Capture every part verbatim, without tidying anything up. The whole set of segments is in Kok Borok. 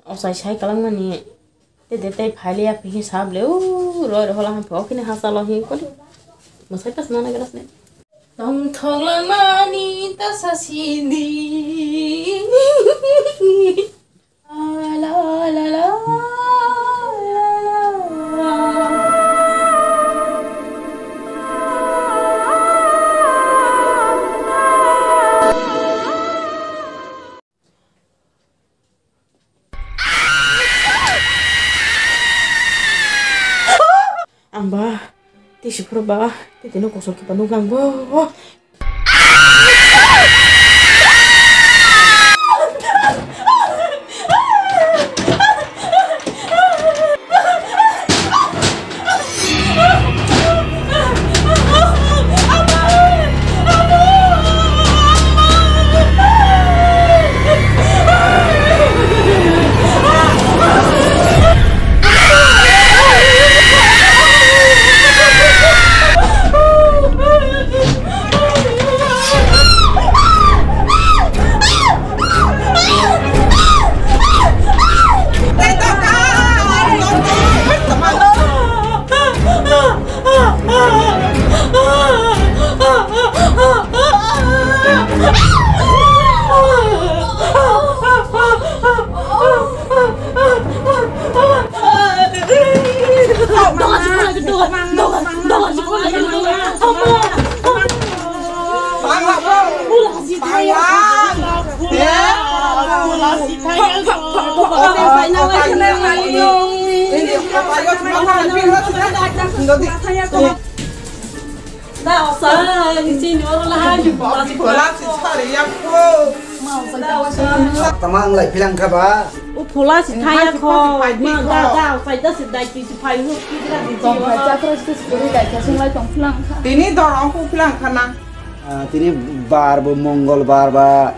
Ochai sai kwlangmani. Te de tei phailiya phi sable u roi rohola ham pho kini hasalo hi koli. Masai pas mana gelas ne. Tongthok langmani ta sasindi. La la la la la la. Ang ba, tei si phuru ba, tei tini kosor kiba nuklang bo. Tama ang lai philang kha ba? O phola si thaya kho. Ma da da sai da si dai ki si phai hu ki gra di. Tong phai cha kro si kuri dai cha sung lai tong philang kha. Tini dor ang ku philang kha na. Ah, tini bar bo mongol bar ba.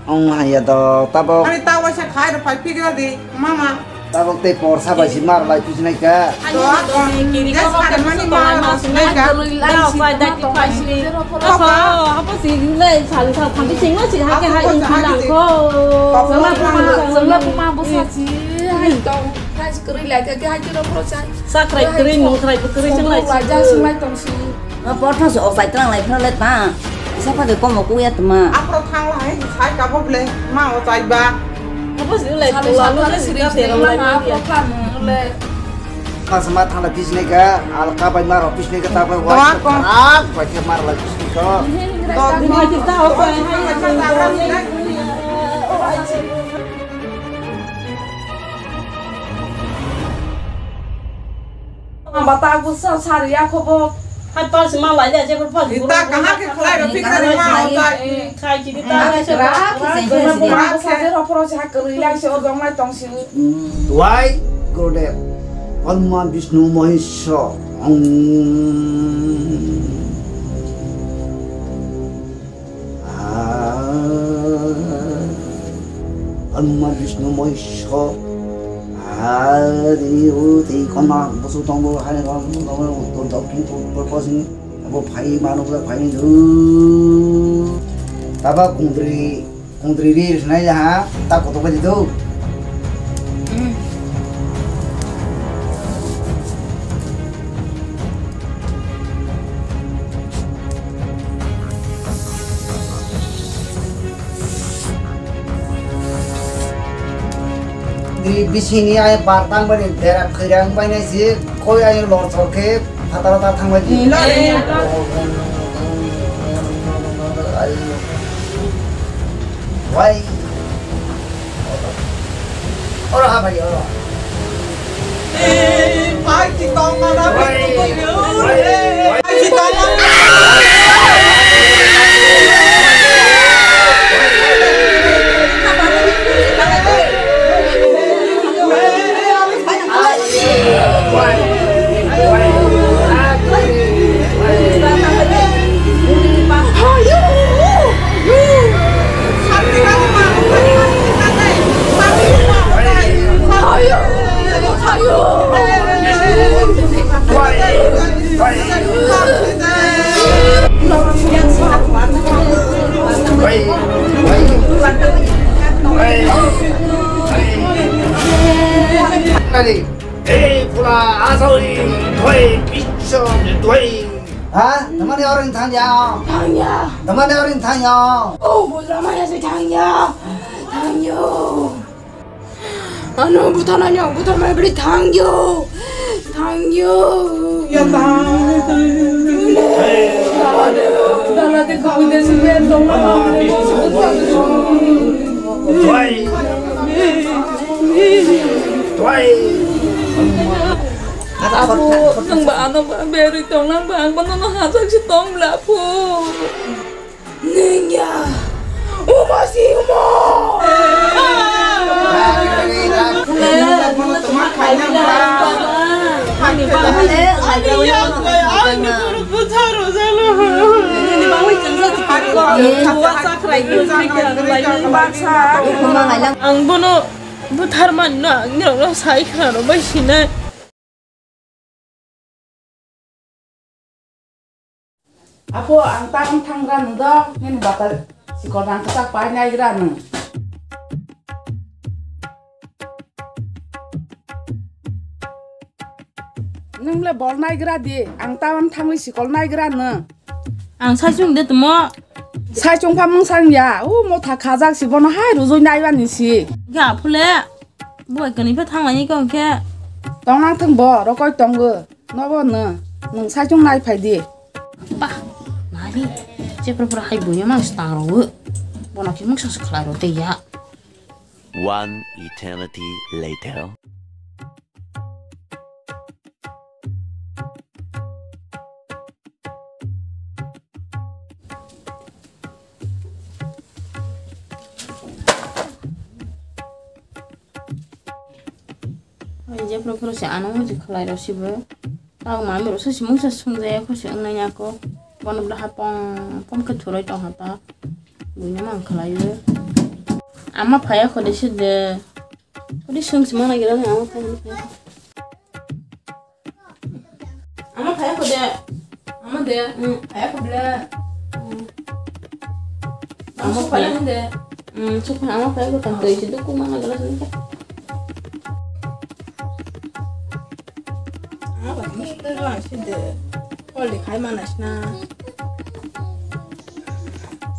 Ong haya do tabok. Ani ta waisa khai ro phai phikra di mama. Tabok tei porsa bai si mar lai tusinai ka. Do a kon. Des khan mani mar lai tusinai ka. Lai phai da ki phai si. Apa si lai sal sal tham sing si ha ke ha in lang ko. Sala puma sala puma bo sa si. Hai tong. Hai kri lai ke hai kri ro pro chai. Sakrai kri nung krai kri sing lai. Lai ja sing lai tong si. Portha se ochai tlang lai phra le ta. Isa pha ke komo kuya tma. Apro thang lai sai ka bo ble ma ochai ba. Apa sih le? Sali sali siri siri ma apro thang le. Pas ma thang la pis ne ka al ka bai mar pis ne ka ta bai wa. Doa ko. Rak bai ke mar la pis ne ka. Doa ko. Bata gusa sari ya khobo. Hai pas ma lai ja je pas. Ita kaha ke khlai ro phikri ma ochai. Khai ki ta. Rak khai se. Rak khai se ro phoro se ha kri lai se o dong lai tong si. Wai Gurudev. Brahma Vishnu Maheshwar. Om. Ah, Brahma Vishnu Maheshwar. Ah, tini o tei kona busu tongo, hai tongo, tongo, tongo, tongo, tongo, tongo, tongo, abo phai mano, phai do. Taba kundri. Kung tri ri ri sinai ya ha, ta koto ba di tu. Di bisini ai bartang bani dera khirang bai nai si koi ai lor chor khe phataro ta thang bai di. Wai. Oro ha bai oro. Eh, pai ti tong na na pai ti tong na. Pai ti tong na. Hey, pula asoi, doi, pichon, doi. Ha? Tamani orang tanya. Tanya. Tamani orang tanya. Oh, bujra maya se tanya. Tanya. Ano buta nanya, buta maya beri tanya. Tanya. Ya tanya. Hey. Dala de kau de se ben dong. Doi. Apo, nwng ba ano ba berwi tong, nang ba ang bono no hachak se tong bla pho. Nwng ya. Uma si uma. Ang bono Butharman no ang nirok no sai khna rw bai sinai. Apo, ang ta wng thang gra nung do, nini bata sikol rang kwchak pai nai gra nung. Nung le bol nai gra di, ang ta wng thangwi sikol nai gra nung. Ang sai chung de tumo. Sai chung pha mung sang ya, u motha khajak si bono hai rujui nai bani si. Ga phule. Boi kani phe thang lai ko khe. Tong nang thung bo, rokoi tongo. Nobo no, nung sai chung nai phai di. Ba, nari. Che pura pura hai buya mang stang ro. Bono khe mung sa sa khlai ro te ya. One eternity later. Ai, jephru phru se ano muchung khlai rw sibo. Tang mami rw se simung se sung jaya kho se wngnai ya kho. Bono bwla ha pong pong khe thurui tong ha ta. Buino mang khlai o. Ama phaiya kho de se de. Odi sung se mana gira ama phaiya. Ama phaiya kho de. Ama de. Mm, phaiya kho bwle. Mm. Ama phaiya de. Mm, suk ama phaiya kho tang doi se duk mana gala sung. Ama ba ni de la se de. Kol de khai mana sna.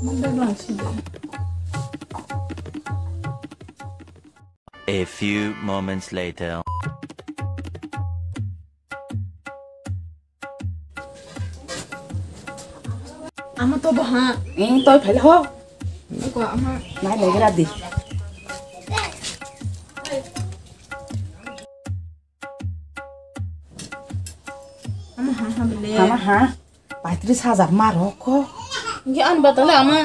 Ni de la se de. A few moments later. Ama to bo ha. Eh, toi phai ho. Ko ama. Nai le gra di. Ama ha ha bele. Ama ha. Paitris hajar ma rok ko. Ge an batale ama.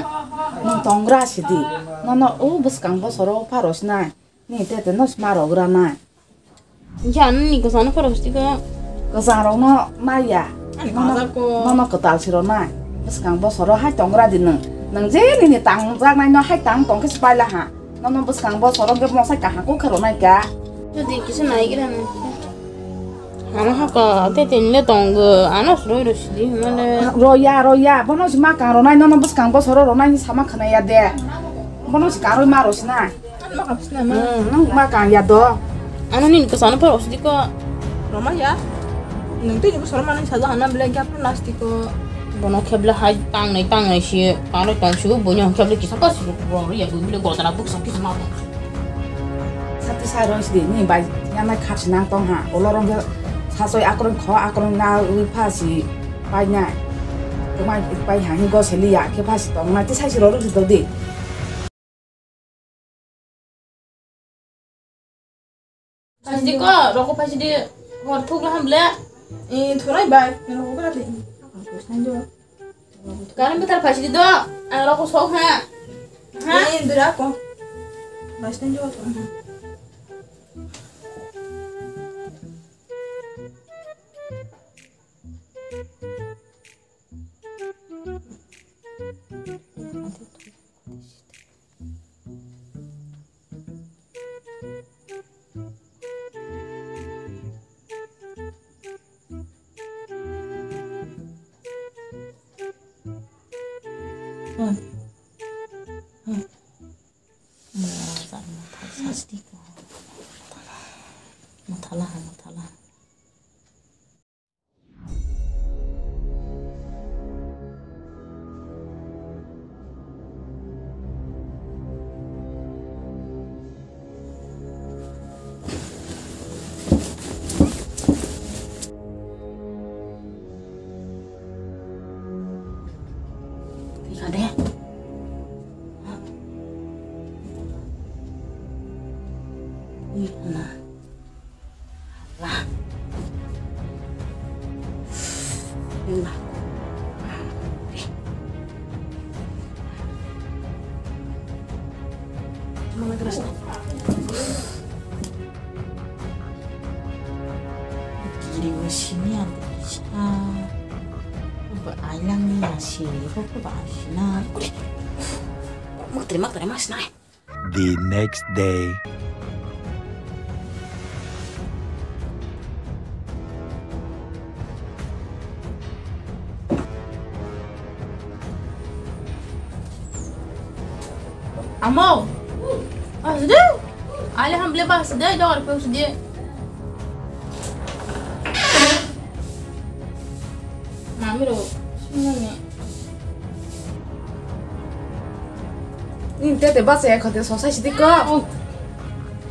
Nung tongra sidi. Nono u bwskang bosoro pharos nai. Ni tete no sma rok ra nai. Ge an ni kwchang no pharos tiko. Kwchang rok no nai ya. Ani nono, hajar ko. Nono kwtal siro nai. Bwskang bosoro hai tongra di nung. Nung je nini tang jak nai no hai tang tong khe se paila ha. Nono bwskang bosoro ge mosai kaham ko khero nai ka. Jodi kisa nai gira nung. Ano haka, te tenle tongo, ano sroi ro sidi, mane. Roya, roya, bono si ma kang ronai, nono bwskang bosoro ronai ni sama khna ya de. Bono si karoi ma ro sina. Ano ma kang sina ma. Hmm, nang ma kang ya do. Ano nini kwchang no pharos di ko. Roma ya. Nung tini bosoro mani saja hana bele kya pro last ko. Bono kheble hai tangnai tangnai si, karoi tong si, bono kheble kisa kasi ro ya, bele gotara buksa kisa ma. Sati sai roi sidi ni bai yanai khat sinang tong ha. Olo rong khe sasoi akroi kho akroi na wi pha si pai nai. Tumai pai ha hi go seli ya khe pha si tong nai ti sai si ro ri do di. Phaisidi ko, roko phaisidi, hor thuk laham le. Eh, thurai bai, roko kra de. Karam betar phaisidi do, ang roko sok ha. Ha? Eh, dura ko. Bai sini jawab. Mathala ha, mathala. Twi kha de. Ui, na. La. Ui, na. Mama terus. Kiri sini ada bisa. Ba ailang ni nasi, kok ba sina. Mak terima, terima sina. The next day. Amo. Asde. Ale hamble ba asde, dor pe asde. Mami ro. Sini ni. Ni tete basa ya khote sosa sidi ko. Oh.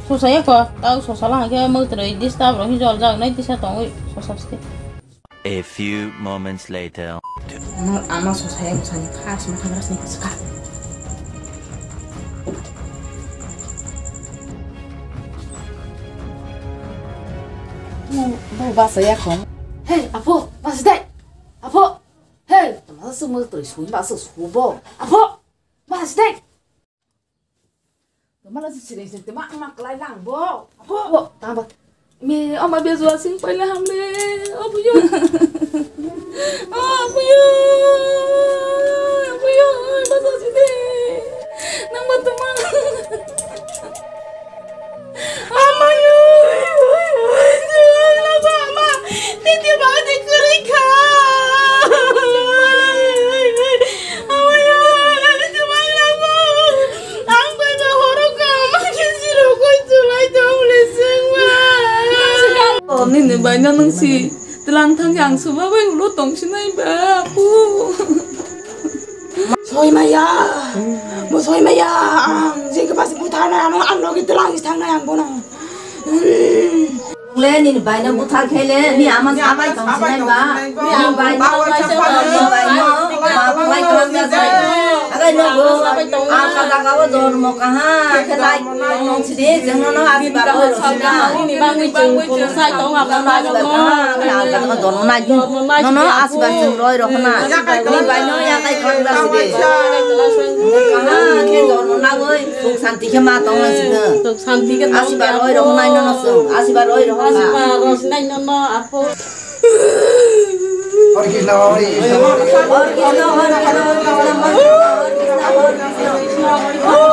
Sosa ya ko, tau sosa lang ke mau terus disturb ro hijol jang nai tisa tong ui sosa sidi. A few moments later. Ama, ama sosa ya sani khas ma khamra sini khas kha. Bai basa ya khom. Hey, apo, basa dai. Apo. Hey, tama se mo to sui ba se subo. Apo. Basa dai. Tama la se sire se tama ma klai lang bo. Apo. Apo, tama. Me ama be jua sing paila hamle. Apo yo. Apo yo. Apo yo. Basa side. Nang ba tama. Ama yo. Ama. Tete ba de kuri kha. Ama yo. Tama la bo. Ang bai ba horo ka ma ke siro koi chulai dong le sengma. Oh, nini bai no nung si tlang thang yang suba bai ulo tong sinai ba pu. Soi maya, mo soi maya, ang je ke pas buthar na ano ano ke tlang is thang na yang bono. Le nini bai no buthar khele ni ama sabai tong sinai ba. Ni bai no bai se ba ni bai no ma bai tong sinai. Agai no go. Ang kata kau jormo kaha khelai. Tong sidi, jengno no asi ba roi rok sina. Nini bagwi jeng kono sai tong abla ma no. Jormo nai. Nono asi ba jeng roi rok na. Ni bai no ya kai khang da sidi. Kaha khe jormo na goi. Suk santi khe ma tong na sidi. Suk santi khe asi ba roi rok nai nono sung. Asi ba roi rok na. Asi ba roi sinai nono apo. Hare Krishna, Hare Krishna, Hare Krishna.